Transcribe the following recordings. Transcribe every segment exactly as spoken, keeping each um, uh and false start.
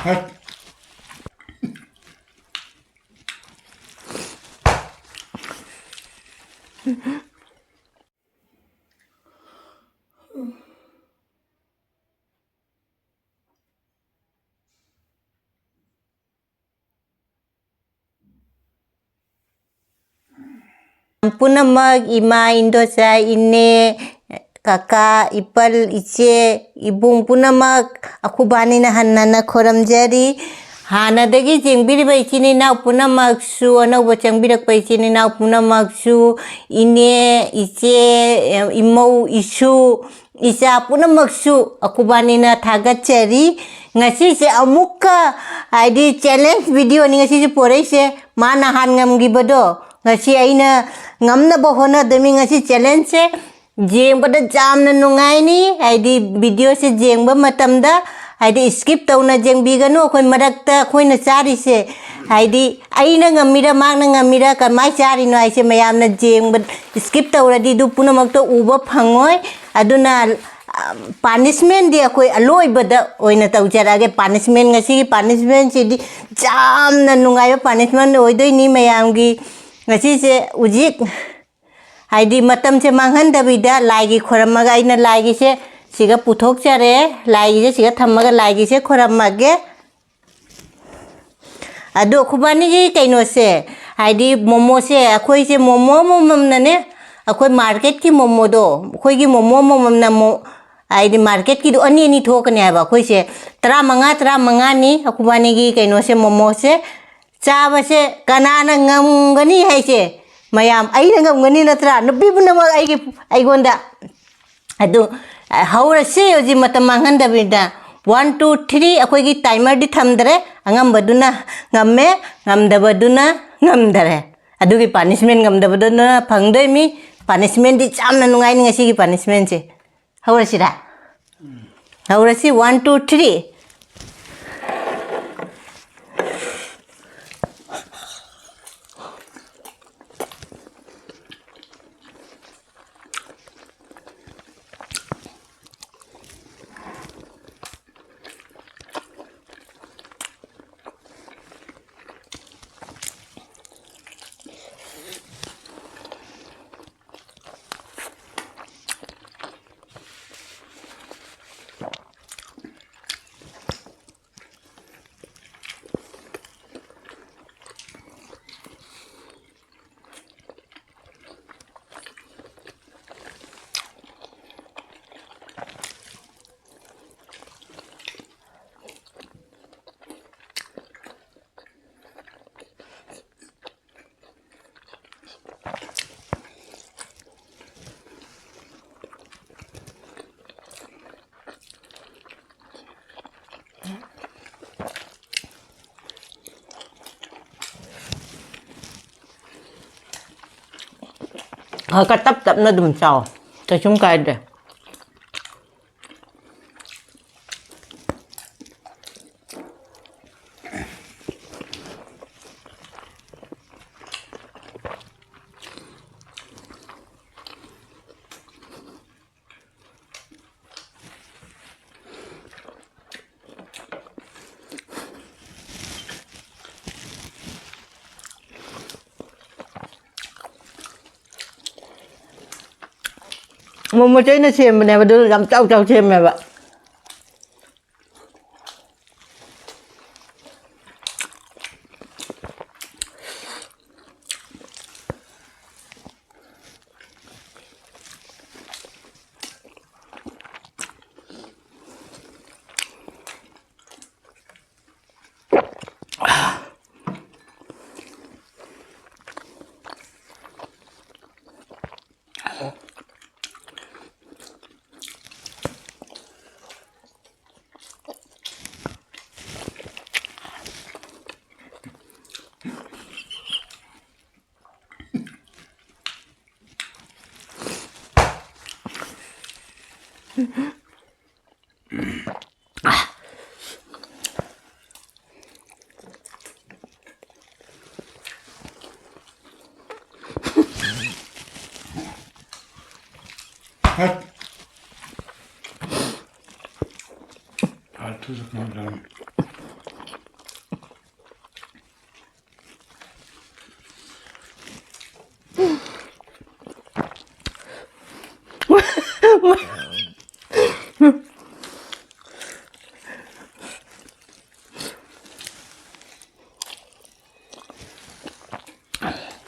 ꯐꯠ꯫ ꯄꯨꯝꯅꯃꯛ, ꯏꯃꯥ, ꯏꯟꯗꯣꯆꯥ, ꯏꯅꯦ, ꯀꯀꯥ, ꯏꯄꯜ, ꯏꯆꯦ, ꯏꯕꯨꯡ ꯄꯨꯝꯅꯃꯛ ꯑꯩꯈꯣꯏꯕꯥꯅꯤꯅ ꯍꯟꯅ ꯍꯟꯅ ꯈꯨꯔꯨꯝꯖꯔꯤ꯫ ꯍꯥꯟꯅꯗꯒꯤ ꯌꯦꯡꯕꯤꯔꯤꯕ ꯏꯆꯤꯟ ꯏꯅꯥꯎ ꯄꯨꯝꯅꯃꯛꯁꯨ, ꯑꯅꯧꯕ ꯆꯪꯕꯤꯔꯛꯄ ꯏꯆꯤꯟ ꯏꯅꯥꯎ ꯄꯨꯝꯅꯃꯛꯁꯨ, ꯏꯅꯦ, ꯏꯆꯦ, ꯏꯃꯧ, ꯏꯁꯨ, ꯏꯆꯥ ꯄꯨꯝꯅꯃꯛꯁꯨ ꯑꯩꯈꯣꯏꯕꯥꯅꯤꯅ ꯊꯥꯒꯠꯆꯔꯤ꯫ ꯉꯁꯤꯁꯦ ꯑꯃꯨꯛꯀ, ꯍꯥꯏꯗꯤ, ꯆꯦꯂꯦꯟꯖ ꯚꯤꯗꯤꯑꯣꯅꯤ ꯉꯁꯤꯁꯦ ꯄꯣꯔꯛꯏꯁꯦ꯫ ꯃꯥ ꯅꯍꯥꯟ ꯉꯝꯈꯤꯕꯗꯣ, ꯉꯁꯤ ꯑꯩꯅ ꯉꯝꯅꯕ ꯍꯣꯠꯅꯗꯣꯏꯅꯤ꯫ ꯉꯁꯤ ꯆꯦꯂꯦꯟꯖꯁꯦ ꯌꯦꯡꯕꯗ ꯌꯥꯝꯅ ꯅꯨꯡꯉꯥꯏꯅꯤ꯫ ꯍꯥꯏꯗꯤ, ꯚꯤꯗꯤꯑꯣꯁꯦ ꯌꯦꯡꯕ ꯃꯇꯝꯗ, ꯍꯥꯏꯗꯤ, ꯁ꯭ꯀꯤꯞ ꯇꯧꯅ ꯌꯦꯡꯕꯤꯒꯅꯨ꯫ ꯑꯩꯈꯣꯏ ꯃꯔꯛꯇ ꯑꯩꯈꯣꯏꯅ ꯆꯥꯔꯤꯁꯦ, ꯍꯥꯏꯗꯤ, ꯑꯩꯅ ꯉꯝꯃꯤꯔ ꯃꯥꯅ ꯉꯝꯃꯤꯔ ꯀꯃꯥꯏꯅ ꯆꯥꯔꯤꯅꯣ ꯍꯥꯏꯁꯦ ꯃꯌꯥꯝꯅ ꯌꯦꯡꯕ, ꯁ꯭ꯀꯤꯞ ꯇꯧꯔꯗꯤ ꯑꯗꯨ ꯄꯨꯝꯅꯃꯛꯇꯣ ꯎꯕ ꯐꯪꯉꯣꯏ꯫ ꯑꯗꯨꯅ, ꯑ, ꯄꯥꯅꯤꯁꯃꯦꯟꯗꯤ ꯑꯩꯈꯣꯏ ꯑꯂꯣꯏꯕꯗ ꯑꯣꯏꯅ ꯇꯧꯖꯔꯛꯑꯒꯦ꯫ ꯄꯥꯅꯤꯁꯃꯦꯟ, ꯉꯁꯤꯒꯤ ꯄꯥꯅꯤꯁꯃꯦꯟꯁꯤꯗꯤ ꯌꯥꯝꯅ ꯅꯨꯡꯉꯥꯏꯕ ꯄꯥꯅꯤꯁꯃꯦꯟ ꯑꯣꯏꯗꯣꯏꯅꯤ ꯃꯌꯥꯝꯒꯤ꯫ ꯉꯁꯤꯁꯦ ꯍꯧꯖꯤꯛ, ꯍꯥꯏꯗꯤ, ꯃꯇꯝꯁꯦ ꯃꯥꯡꯍꯟꯗꯕꯤꯗ ꯂꯥꯏꯒꯤ ꯈꯣꯏꯔꯝꯃꯒ, ꯑꯩꯅ ꯂꯥꯏꯒꯤꯁꯦ ꯁꯤꯒ ꯄꯨꯊꯣꯛꯆꯔꯦ, ꯂꯥꯏꯒꯤꯁꯦ ꯁꯤꯒ ꯊꯝꯃꯒ ꯂꯥꯏꯒꯤꯁꯦ ꯈꯣꯏꯔꯝꯃꯒꯦ꯫ ꯑꯗꯣ ꯑꯩꯈꯣꯏꯕꯥꯅꯤꯒꯤ ꯀꯩꯅꯣꯁꯦ, ꯍꯥꯏꯗꯤ ꯃꯣꯃꯣꯁꯦ, ꯑꯩꯈꯣꯏꯁꯦ ꯃꯣꯃꯣ ꯑꯃꯃꯝꯅꯅꯦ, ꯑꯩꯈꯣꯏ ꯃꯥꯔꯀꯦꯠꯀꯤ ꯃꯣꯃꯣꯗꯣ, ꯑꯩꯈꯣꯏꯒꯤ ꯃꯣꯃꯣ ꯑꯃꯃꯝꯅ ꯃꯣ-, ꯍꯥꯏꯗꯤ ꯃꯥꯔꯀꯦꯠꯀꯤꯗꯣ ꯑꯅꯤ ꯑꯅꯤ ꯊꯣꯛꯀꯅꯤ ꯍꯥꯏꯕ꯫ ꯑꯩꯈꯣꯏꯁꯦ ꯇꯔꯥꯃꯉꯥ, ꯇꯔꯥꯃꯉꯥꯅꯤ ꯑꯩꯈꯣꯏꯕꯥꯅꯤꯒꯤ ꯀꯩꯅꯣꯁꯦ, ꯃꯣꯃꯣꯁꯦ ꯆꯥꯕꯁꯦ꯫ ꯀꯅꯥꯅ ꯉꯝꯒꯅꯤ ꯍꯥꯏꯁꯦ? ꯃꯌꯥꯝ, ꯑꯩꯅ ꯉꯝꯒꯅꯤ ꯅꯠꯇ꯭ꯔꯥ? ꯅꯨꯄꯤ ꯄꯨꯝꯅꯃꯛ ꯑꯩꯒꯤ, ꯑꯩꯉꯣꯟꯗ ꯑꯗꯨ, ꯑ, ꯍꯧꯔꯁꯤ ꯍꯧꯖꯤꯛ ꯃꯇꯝ ꯃꯥꯡꯍꯟꯗꯕꯤꯗ꯫ One, two, three, ꯑꯩꯈꯣꯏꯒꯤ timerꯗꯤ ꯊꯝꯗ꯭ꯔꯦ꯫ ꯑꯉꯝꯕꯗꯨꯅ ꯉꯝꯃꯦ, ꯉꯝꯗꯕꯗꯨꯅ ꯉꯝꯗꯔꯦ꯫ ꯑꯗꯨꯒꯤ ꯄꯥꯅꯤꯁꯃꯦꯟ, ꯉꯝꯗꯕꯗꯨꯅ ꯐꯪꯗꯣꯏꯃꯤ꯫ ꯄꯥꯅꯤꯁꯃꯦꯟꯗꯤ ꯌꯥꯝꯅ ꯅꯨꯡꯉꯥꯏꯅꯤ ꯉꯁꯤꯒꯤ ꯄꯥꯅꯤꯁꯃꯦꯟꯁꯦ꯫ ꯍꯧꯔꯁꯤꯔꯥ? ꯍꯧꯔꯁꯤ, one, two, three꯫ ꯈꯔ ꯇꯞ ꯇꯞꯅ ꯑꯗꯨꯝ ꯆꯥꯎ, ꯀꯩꯁꯨꯝ ꯀꯥꯏꯗ꯭ꯔꯦ꯫ ꯃꯣꯃꯣꯁꯦ ꯑꯩꯅ ꯁꯦꯝꯕꯅꯦꯕ, ꯑꯗꯨ ꯌꯥꯝ ꯆꯥꯎ ꯆꯥꯎ ꯁꯦꯝꯃꯦꯕ꯫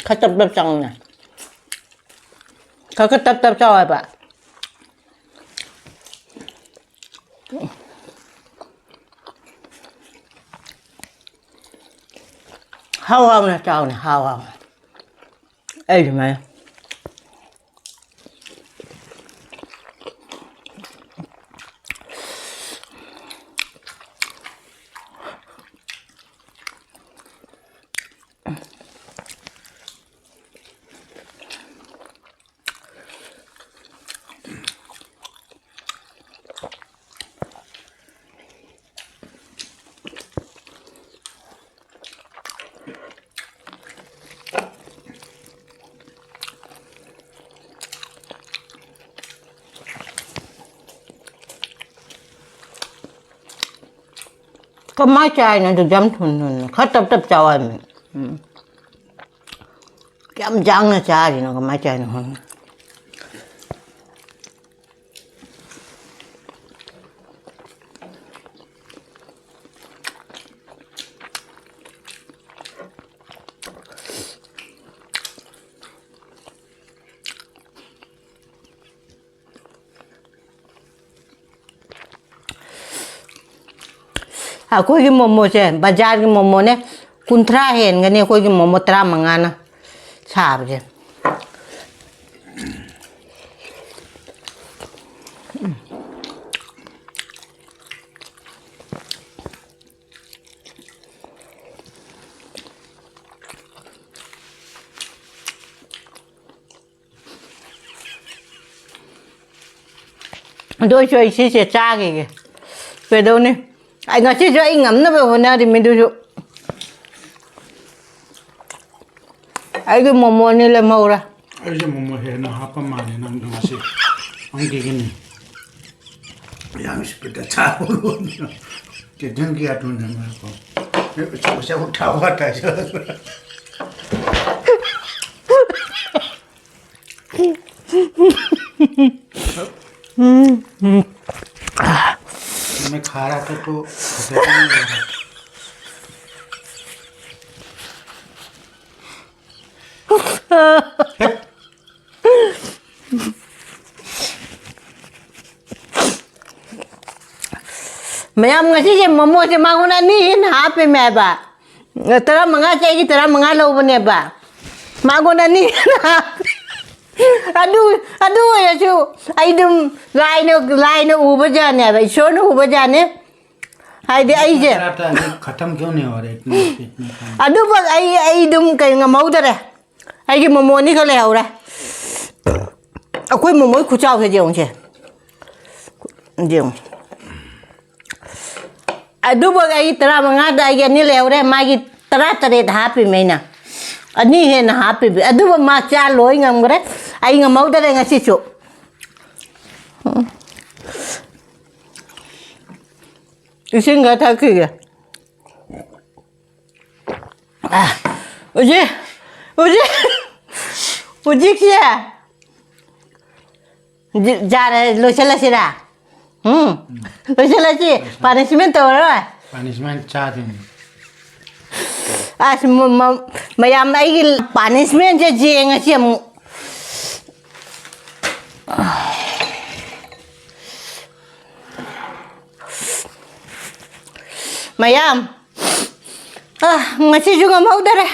ꯈꯔ ꯇꯞ ꯇꯞ ꯆꯪꯉꯨꯅꯦ꯫ ꯈꯔ ꯈꯔ ꯇꯞ ꯇꯞ ꯆꯥꯎ ꯍꯥꯏꯕ꯫ ꯍꯥꯎ ꯍꯥꯎꯅ ꯆꯥꯎꯅꯦ, ꯍꯥꯎ ꯍꯥꯎꯅ꯫ ꯑꯩ ꯁꯨꯃꯥꯏꯅ꯫ ꯀꯃꯥꯏ ꯆꯥꯏꯅꯣ ꯑꯗꯨ ꯌꯥꯝ ꯊꯨꯅ ꯊꯨꯅ? ꯈꯔ ꯇꯞ ꯇꯞ ꯆꯥꯎ ꯍꯥꯏꯕꯅꯤ꯫ ꯎꯝ꯫ ꯀꯌꯥꯝ ꯌꯥꯡꯅ ꯆꯥꯔꯤꯅꯣ? ꯀꯃꯥꯏ ꯆꯥꯏꯅꯣ ꯈꯪꯗꯦ꯫ ꯑꯩꯈꯣꯏꯒꯤ ꯃꯣꯃꯣꯁꯦ ꯕꯖꯥꯔꯒꯤ ꯃꯣꯃꯣꯅꯦ, ꯀꯨꯟꯊ꯭ꯔꯥ ꯍꯦꯟꯒꯅꯤ ꯑꯩꯈꯣꯏꯒꯤ ꯃꯣꯃꯣ ꯇꯔꯥꯃꯉꯥꯅ ꯁꯥꯕꯁꯦ꯫ ꯑꯗꯨ ꯑꯣꯏꯁꯨ ꯑꯩ ꯁꯤꯁꯦ ꯆꯥꯈꯤꯒꯦ꯫ ꯀꯩꯗꯧꯅꯤ? ꯑꯩ ꯉꯁꯤꯁꯨ ꯑꯩ ꯉꯝꯅꯕ ꯍꯣꯠꯅꯔꯤꯃꯤ, ꯑꯗꯨꯁꯨ ꯑꯩꯒꯤ ꯃꯣꯃꯣꯅꯤ ꯂꯦꯝꯍꯧꯔꯦ꯫ ꯑꯩꯁꯦ ꯃꯣꯃꯣ ꯍꯦꯟꯅ ꯍꯥꯞꯄ ꯃꯥꯜꯂꯦ ꯅꯪꯗꯣ ꯉꯁꯤ꯫ ꯅꯪꯒꯤꯒꯤꯅꯤ꯫ ꯌꯥꯝ ꯏꯁꯄꯤꯠꯇ ꯆꯥꯕ꯫ ꯇꯦꯟꯁꯟ ꯀꯌꯥ ꯇꯧꯅ ꯃꯥꯀꯣ꯫ ꯎꯆꯥ ꯎꯆꯥ ꯎꯊꯥ ꯍꯨꯋꯥ ꯇꯥꯏꯁ꯫ मैं खा रहा था तो खतरनाक लग रहा था। ꯃꯌꯥꯝ, ꯉꯁꯤꯁꯦ ꯃꯣꯃꯣꯁꯦ ꯃꯉꯣꯟꯗ ꯑꯅꯤ ꯍꯦꯟꯅ ꯍꯥꯞꯄꯦꯃꯦ ꯍꯥꯏꯕ꯫ ꯇꯔꯥꯃꯉꯥꯁꯦ ꯑꯩꯒꯤ ꯇꯔꯥꯃꯉꯥ ꯂꯧꯕꯅꯦꯕ꯫ ꯃꯉꯣꯟꯗ ꯑꯅꯤ ꯍꯦꯟꯅ ꯍꯥꯞꯄꯦ꯫ ꯑꯗꯨ, ꯑꯗꯨ ꯑꯣꯏꯔꯁꯨ ꯑꯩ ꯑꯗꯨꯝ ꯂꯥꯏꯅ, ꯂꯥꯏꯅ ꯎꯕꯖꯥꯠꯅꯦꯕ, ꯏꯁꯣꯔꯅ ꯎꯕꯖꯥꯠꯅꯦ꯫ ꯍꯥꯏꯗꯤ ꯑꯩꯁꯦ ꯈꯇꯝ ꯀ꯭ꯌꯣ ꯅꯍꯤ ꯍꯣ ꯔꯍꯥ ꯍꯦ? ꯏꯇꯅꯥ, ꯏꯇꯅꯥ ꯈꯥꯅꯥ꯫ ꯑꯗꯨꯕꯨ ꯑꯩ, ꯑꯩ ꯑꯗꯨꯝ ꯀꯩ ꯉꯝꯍꯧꯗꯔꯦ꯫ ꯑꯩꯒꯤ ꯃꯣꯃꯣ ꯑꯅꯤꯈꯛ ꯂꯩꯍꯧꯔꯦ꯫ ꯑꯩꯈꯣꯏ ꯃꯣꯃꯣꯒꯤ ꯈꯨꯆꯥꯎꯁꯦ ꯌꯦꯡꯉꯨꯁꯦ꯫ ꯌꯦꯡꯉꯨ꯫ ꯑꯗꯨꯕꯨ ꯑꯩ ꯇꯔꯥꯃꯉꯥꯗ ꯑꯩꯒꯤ ꯑꯅꯤ ꯂꯩꯍꯧꯔꯦ, ꯃꯥꯒꯤ ꯇꯔꯥꯇꯔꯦꯠ ꯍꯥꯞꯄꯤꯃꯦ ꯑꯩꯅ꯫ ꯑꯅꯤ ꯍꯦꯟꯅ ꯍꯥꯞꯄꯤꯃꯦ꯫ ꯑꯗꯨꯕꯨ ꯃꯥ ꯆꯥ ꯂꯣꯏ ꯉꯝꯈ꯭ꯔꯦ꯫ ꯑꯩ ꯉꯝꯍꯧꯗꯔꯦ ꯉꯁꯤꯁꯨ꯫ ꯏꯁꯤꯡ ꯈꯔ ꯊꯛꯈꯤꯒꯦ꯫ ꯍꯧꯖꯤꯛ, ꯍꯧꯖꯤꯛ, ꯍꯧꯖꯤꯛꯁꯦ꯫ ꯖꯤ-, ꯌꯥꯔꯦ, ꯂꯣꯏꯁꯤꯜꯂꯁꯤꯔꯥ? ꯎꯝ, ꯂꯣꯏꯁꯤꯜꯂꯁꯤ꯫ ꯄꯥꯅꯤꯁꯃꯦꯟ ꯇꯧꯔꯔꯣꯏ꯫ ꯄꯥꯅꯤꯁꯃꯦꯟ ꯆꯥꯗꯣꯏꯅꯤ꯫ ꯑꯁ, ꯃ-, ꯃ-, ꯃꯌꯥꯝ, ꯑꯩꯒꯤ ꯄꯥꯅꯤꯁꯃꯦꯟꯁꯦ ꯌꯦꯡꯉꯁꯤ ꯑꯃꯨꯛ꯫ ꯃꯌꯥꯝ, ꯑ, ꯉꯁꯤꯁꯨ ꯉꯝꯍꯧꯗꯔꯦ꯫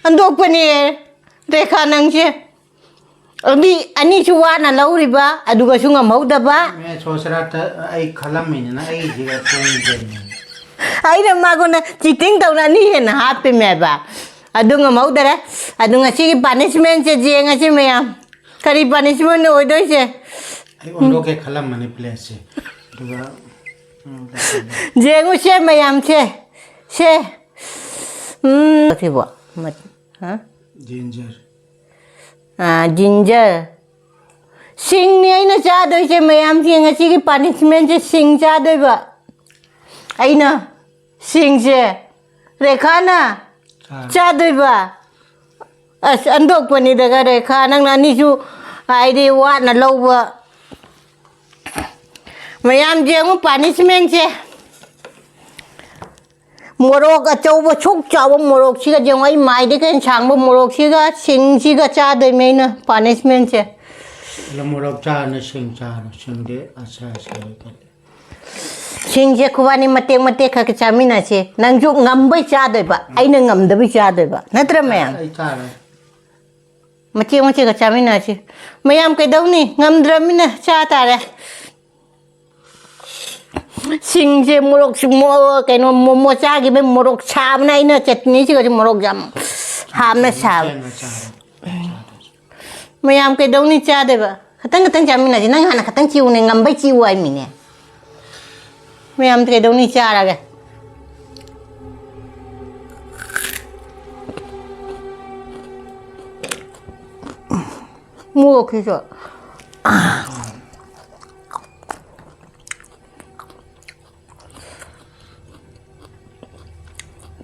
ꯍꯟꯗꯣꯛꯄꯅꯦ, ꯔꯦꯈꯥ, ꯅꯪꯁꯦ꯫ ꯑꯅꯤ, ꯑꯅꯤꯁꯨ ꯋꯥꯅ ꯂꯧꯔꯤꯕ, ꯑꯗꯨꯒꯁꯨ ꯉꯝꯍꯧꯗꯕ꯫ ꯃꯦ ꯁꯣꯁꯔꯥꯇ ꯑꯩ ꯈꯜꯂꯝꯃꯤꯅꯤꯅ ꯑꯩꯁꯤꯒ ꯊꯣꯡꯗ꯭ꯔꯦꯅꯦ꯫ ꯑꯩꯅ ꯃꯥꯉꯣꯟꯗ ꯆꯤꯇꯤꯡ ꯇꯧꯅ ꯑꯅꯤ ꯍꯦꯟꯅ ꯍꯥꯞꯄꯤꯃꯦꯕ꯫ ꯑꯗꯨ ꯉꯝꯍꯧꯗꯔꯦ꯫ ꯑꯗꯨ ꯉꯁꯤꯒꯤ ꯄꯥꯅꯤꯁꯃꯦꯟꯁꯦ ꯌꯦꯡꯉꯁꯤ ꯃꯌꯥꯝ꯫ ꯀꯔꯤ ꯄꯥꯅꯤꯁꯃꯦꯟ ꯑꯣꯏꯗꯣꯏꯁꯦ? ꯑꯩ ꯑꯣꯟꯊꯣꯛꯀꯦ ꯈꯜꯂꯝꯕꯅꯤ ꯄ꯭ꯂꯦꯠꯁꯦ꯫ ꯑꯗꯨꯒ, ꯎꯝ, ꯌꯦꯡꯉꯨꯁꯦ ꯃꯌꯥꯝꯁꯦ꯫ ꯁꯦ꯫ ꯎꯝ, ꯁꯤꯕꯣ꯫ ꯃ-, ꯍꯥ? ꯖꯤꯟꯖꯔ꯫ ꯑꯥ, ꯖꯤꯟꯖꯔ꯫ ꯁꯤꯡꯅꯤ ꯑꯩꯅ ꯆꯥꯗꯣꯏꯁꯦ ꯃꯌꯥꯝꯁꯦ꯫ ꯉꯁꯤꯒꯤ ꯄꯥꯅꯤꯁꯃꯦꯟꯁꯦ ꯁꯤꯡ ꯆꯥꯗꯣꯏꯕ꯫ ꯑꯩꯅ ꯁꯤꯡꯁꯦ ꯔꯦꯈꯥꯅ ꯆꯥꯔꯦ꯫ ꯆꯥꯗꯣꯏꯕ꯫ ꯑꯁ, ꯑꯟꯗꯣꯛꯄꯅꯤꯗꯒ ꯔꯦꯈꯥ, ꯅꯪꯅ ꯑꯅꯤꯁꯨ ꯍꯥꯏꯗꯤ ꯋꯥꯅ ꯂꯧꯕ꯫ ꯃꯌꯥꯝꯁꯦ ꯑꯃꯨꯛ ꯄꯥꯅꯤꯁꯃꯦꯟꯁꯦ꯫ ꯃꯣꯔꯣꯛ ꯑꯆꯧꯕ, ꯁꯨꯛ ꯆꯥꯎꯕ ꯃꯣꯔꯣꯛꯁꯤꯒ ꯌꯦꯡꯉꯣ, ꯑꯩ ꯃꯥꯏꯗꯒꯤ ꯍꯦꯟꯅ ꯁꯥꯡꯕ ꯃꯣꯔꯣꯛꯁꯤꯒ ꯁꯤꯡꯁꯤꯒ ꯆꯥꯗꯣꯏꯅꯦ ꯑꯩꯅ ꯄꯥꯅꯤꯁꯃꯦꯟꯁꯦ꯫ ꯑꯗꯣ ꯃꯣꯔꯣꯛ ꯆꯥꯔꯅ ꯁꯤꯡ ꯆꯥꯔꯣ, ꯁꯤꯡꯗꯤ ꯑꯁꯥ ꯑꯁꯥꯕ ꯀꯜꯂꯤ꯫ ꯁꯤꯡꯁꯦ ꯈꯨꯕꯥꯅꯤ ꯃꯇꯦꯛ ꯃꯇꯦꯛ ꯈꯛ ꯆꯥꯃꯤꯟꯅꯁꯦ꯫ ꯅꯪꯁꯨ ꯉꯝꯕꯩ ꯆꯥꯗꯣꯏꯕ, ꯑꯩꯅ ꯉꯝꯗꯕꯩ ꯆꯥꯗꯣꯏꯕ, ꯅꯠꯇ꯭ꯔ ꯃꯌꯥꯝ? ꯑꯩ ꯆꯥꯔꯣꯏ꯫ ꯃꯆꯦꯠ ꯃꯆꯦꯠꯒ ꯆꯥꯃꯤꯟꯅꯁꯤ꯫ ꯃꯌꯥꯝ ꯀꯩꯗꯧꯅꯤ? ꯉꯝꯗ꯭ꯔꯃꯤꯅ ꯆꯥ ꯇꯥꯔꯦ꯫ ꯁꯤꯡꯁꯦ ꯃꯣꯔꯣꯛꯁꯨ ꯃꯣ-, ꯀꯩꯅꯣ, ꯃꯣꯃꯣ ꯆꯥꯈꯤꯕꯩ ꯃꯣꯔꯣꯛ ꯁꯥꯕꯅ ꯑꯩꯅ ꯆꯠꯅꯤꯁꯤꯒꯁꯨ ꯃꯣꯔꯣꯛ ꯌꯥꯝ ꯍꯥꯞꯅ ꯁꯥꯕ꯫ ꯊꯦꯡꯅ ꯆꯥꯔꯣ꯫ ꯃꯌꯥꯝ ꯀꯩꯗꯧꯅꯤ ꯆꯥꯗꯣꯏꯕ? ꯈꯇꯪ ꯈꯇꯪ ꯆꯥꯃꯤꯟꯅꯁꯤ꯫ ꯅꯪ ꯍꯥꯟꯅ ꯈꯇꯪ ꯆꯤꯎꯅꯦ, ꯉꯝꯕꯩ ꯆꯤꯎ ꯍꯥꯏꯃꯤꯅꯦ꯫ ꯃꯌꯥꯝ ꯀꯩꯗꯧꯅꯤ ꯆꯥꯔꯒꯦ꯫ ꯃꯣꯔꯣꯛꯁꯤꯁꯨ꯫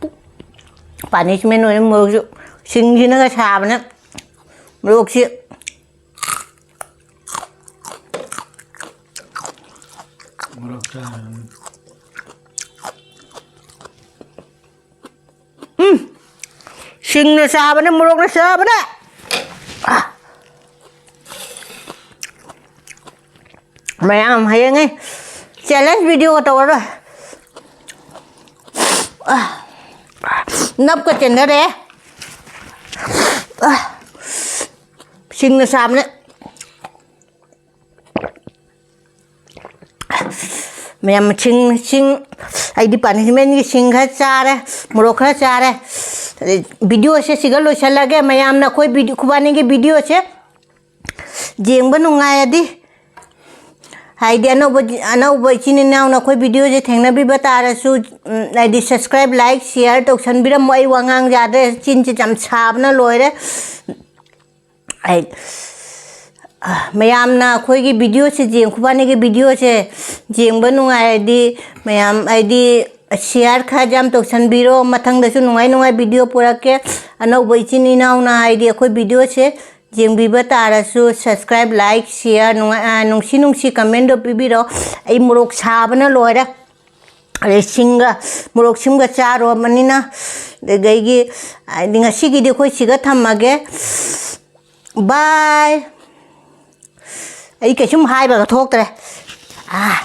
ꯄꯨꯛ-, ꯄꯥꯅꯤꯁꯃꯦꯟ ꯑꯣꯏꯅ ꯃꯣꯔꯣꯛꯁꯨ, ꯁꯤꯡꯁꯤꯅꯒ ꯁꯥꯕꯅ ꯃꯣꯔꯣꯛꯁꯤ꯫ ꯃꯣꯔꯣꯛ ꯆꯥꯔꯅꯤ꯫ ꯁꯤꯡꯅ ꯆꯥꯕꯅ, ꯃꯣꯔꯣꯛꯅ ꯆꯥꯕꯅ꯫ ꯃꯌꯥꯝ ꯍꯌꯦꯡꯉꯩ ꯆꯦꯂꯦꯟꯖ ꯚꯤꯗꯤꯑꯣꯒ ꯇꯧꯔꯔꯣꯏ꯫ ꯅꯞꯀ ꯆꯦꯟꯊꯔꯦ꯫ ꯁꯤꯡꯅ ꯆꯥꯕꯅ꯫ ꯃꯌꯥꯝ ꯁꯤꯡ, ꯁꯤꯡ, ꯑꯩꯗꯤ ꯄꯥꯅꯤꯁꯃꯦꯟꯒꯤ ꯁꯤꯡ ꯈꯔ ꯆꯥꯔꯦ, ꯃꯣꯔꯣꯛ ꯈꯔ ꯆꯥꯔꯦ꯫ ꯑꯗꯩ ꯚꯤꯗꯤꯑꯣꯁꯦ ꯁꯤꯒ ꯂꯣꯏꯁꯤꯜꯂꯒꯦ꯫ ꯃꯌꯥꯝꯅ ꯑꯩꯈꯣꯏ ꯚꯤꯗꯤꯑꯣ, ꯈꯨꯕꯥꯅꯤꯒꯤ ꯚꯤꯗꯤꯑꯣꯁꯦ ꯌꯦꯡꯕ ꯅꯨꯡꯉꯥꯏꯔꯗꯤ, ꯍꯥꯏꯗꯤ ꯑꯅꯧꯕ, ꯑꯅꯧꯕ ꯏꯆꯤꯟ ꯏꯅꯥꯎꯅ ꯑꯩꯈꯣꯏ ꯚꯤꯗꯤꯑꯣꯁꯦ ꯊꯦꯡꯅꯕꯤꯕ ꯇꯥꯔꯁꯨ, ꯎꯝ, ꯍꯥꯏꯗꯤ subscribe, like, share ꯇꯧꯁꯟꯕꯤꯔꯝꯃꯣ꯫ ꯑꯩ ꯋꯥ ꯉꯥꯡ ꯌꯥꯗ꯭ꯔꯦ, ꯆꯤꯟꯁꯦ ꯌꯥꯝ ꯁꯥꯕꯅ ꯂꯣꯏꯔꯦ꯫ ꯑꯩ, ꯃꯌꯥꯝꯅ ꯑꯩꯈꯣꯏꯒꯤ ꯚꯤꯗꯤꯑꯣꯁꯦ ꯌꯦꯡ-, ꯈꯨꯕꯥꯅꯤꯒꯤ ꯚꯤꯗꯤꯑꯣꯁꯦ ꯌꯦꯡꯕ ꯅꯨꯡꯉꯥꯏꯔꯗꯤ, ꯃꯌꯥꯝ ꯍꯥꯏꯗꯤ share ꯈꯔ ꯌꯥꯝ ꯇꯧꯁꯟꯕꯤꯔꯣ꯫ ꯃꯊꯪꯗꯁꯨ ꯅꯨꯡꯉꯥꯏ ꯅꯨꯡꯉꯥꯏ ꯚꯤꯗꯤꯑꯣ ꯄꯨꯔꯛꯀꯦ꯫ ꯑꯅꯧꯕ ꯏꯆꯤꯟ ꯏꯅꯥꯎꯅ ꯍꯥꯏꯗꯤ ꯑꯩꯈꯣꯏ ꯚꯤꯗꯤꯑꯣꯁꯦ ꯌꯦꯡꯕꯤꯕ ꯇꯥꯔꯁꯨ subscribe, like, share, ꯅꯨꯡꯉꯥꯏ-, ꯑ, ꯅꯨꯡꯁꯤ ꯅꯨꯡꯁꯤ commentꯗꯣ ꯄꯤꯕꯤꯔꯣ꯫ ꯑꯩ ꯃꯣꯔꯣꯛ ꯁꯥꯕꯅ ꯂꯣꯏꯔꯦ꯫ ꯑꯗꯩ ꯁꯤꯡꯒ, ꯃꯣꯔꯣꯛ ꯁꯤꯡꯒ ꯆꯥꯔꯨꯔꯕꯅꯤꯅ, ꯑꯗꯒꯤ ꯍꯥꯏꯗꯤ ꯉꯁꯤꯒꯤꯗꯤ ꯑꯩꯈꯣꯏ ꯁꯤꯒ ꯊꯝꯃꯒꯦ꯫ Bye꯫ ꯑꯩ ꯀꯩꯁꯨꯝ ꯍꯥꯏꯕꯒ ꯊꯣꯛꯇ꯭ꯔꯦ꯫ ꯑꯥ꯫